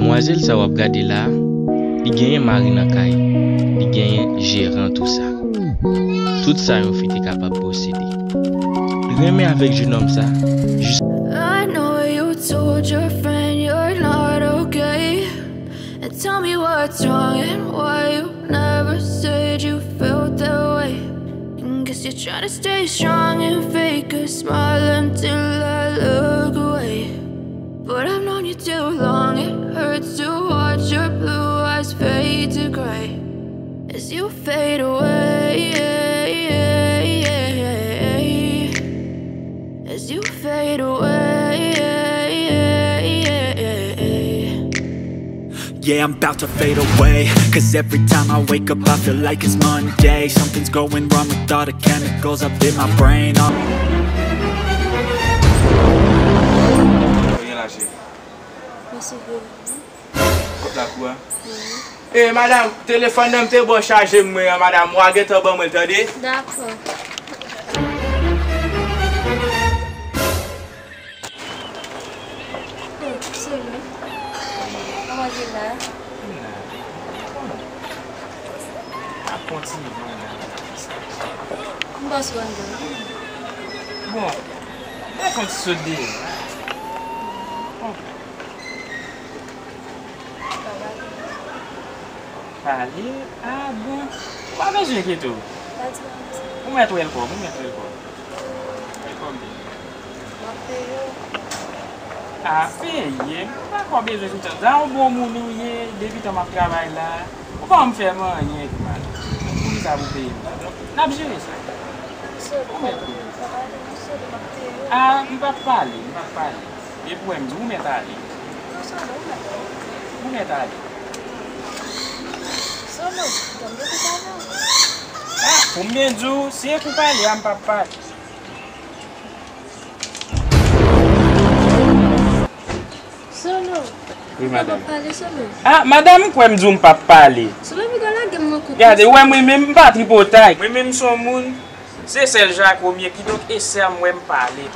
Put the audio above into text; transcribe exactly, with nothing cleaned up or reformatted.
Manmzèl sa w ap gade la, li genyen mari nan kay, li genyen jeran tou sa. Tout sa yon fi te kapab posede. Li renmen avèk jennonm sa, jis I know you told your friend you're not okay. And tell me what's wrong and why you never said you felt that way. And guess you're trying to stay strong and fake a smile until I look away. But I've known you too long, it hurts to watch your blue eyes fade to gray as you fade away. As you fade away. Yeah, I'm about to fade away. Cause every time I wake up, I feel like it's Monday. Something's going wrong with all the chemicals up in my brain. Oh. Mwen sou gwo. Kot lakou a? Wi. E, madanm, telefòn nan m te ba w chaje m mwen an, madanm, w a gentan ban mwen l, tande? Dakò. Solo, kòman w ye la? M la. Bon. Ap kontinye, m la. M panse w anndan. Bon, mwen fè yon ti sot deyò. Bon. Pale? Ah bon. Ou pa bezwen enkyete w. Ou mèt welcome, ou mèt welcome. Welcome, baby. Ah, peye. M pa kwè w bezwen sou tan. Sa yon bon moun ou ye, depi tan m ap travay la. Ou pa janm fè m anyen, Ekman. Poukisa pou peye m la? Donk, n ap jere sa. Ou mèt peye. Ah, m p ap pale, m p ap pale. Epi w wè m di w mèt ale. Ou mèt ale. Ah, pou m byen di w, si e pou pale a, m p ap pale. Solo. Wi, madanm. Pale, Solo. Ah, madanm, ou kwè m di w m p ap pale. Solo, piga lage m nan kout. Gade, ou wè mwen menm, m pa tripotay. Mwen menm, m se yon moun. Se sèl Jako m ye, kidonk e sè m wè m pale.